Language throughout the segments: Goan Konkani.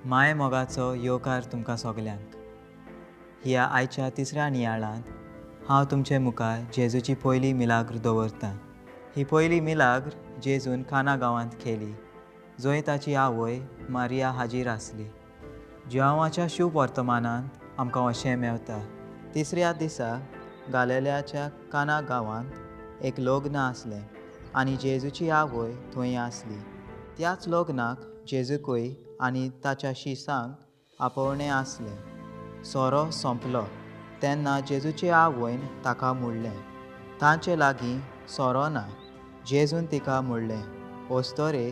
माय मोगाचो येवकार तुमकां सगल्यांक. ह्या आयच्या तिसऱ्या नियाळांत हांव तुमचे मुखार जेजूची पयली मिलाग्र दवरतां. ही पयली मिलाग्र जेजून काना गांवांत केली, जंय ताची आवय मारिया हाजीर आसली. जुआंवाच्या शुभ वर्तमानांत आमकां अशें मेवता. तिसऱ्या दिसा गालेल्याच्या काना गांवांत एक लग्न आसलें आनी जेजूची आवय थंय आसली. त्याच लग्नाक जेजूकय आनी ताच्या शिसांक आपोवणें आसलें. सोरो सोंपलो तेन्ना जेजूचे आवयन ताका म्हणलें, तांचे लागीं सोरो ना. जेजून तिका म्हणलें, ओस्तोरे,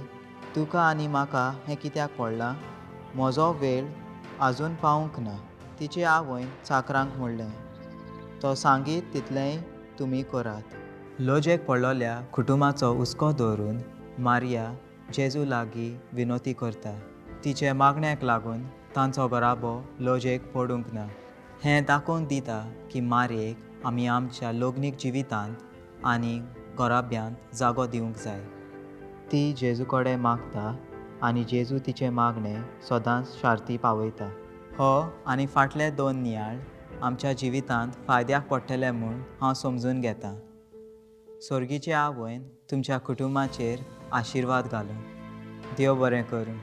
तुका आनी म्हाका हें कित्याक पडलां? म्हजो वेळ आजून पावूंक ना. तिचे आवयन चाकरांक म्हणलें, तो सांगीत तितलेंय तुमी करात. लजेक पडलेल्या कुटुंबाचो हुस्को दवरून मारिया जेजू लागीं विनवती करता. तिचे मागण्याक लागून तांचो घराबो लजेक पडूंक ना. हें दाखोवन दिता की मारयेक आमी आमच्या लग्नीक जिवितांत आनी घराब्यांत जागो दिवंक जाय. ती जेजू कडेन मागता आनी जेजू तिचें मागणें सदांच शार्ती पावयता. हो आनी फाटले दोन नियाळ आमच्या जिवितांत फायद्याक पडटले म्हूण हांव समजून घेतां. सर्गीचे आवयन तुमच्या कुटुंबाचेर आशिर्वाद घालूं. देव बरें करूं.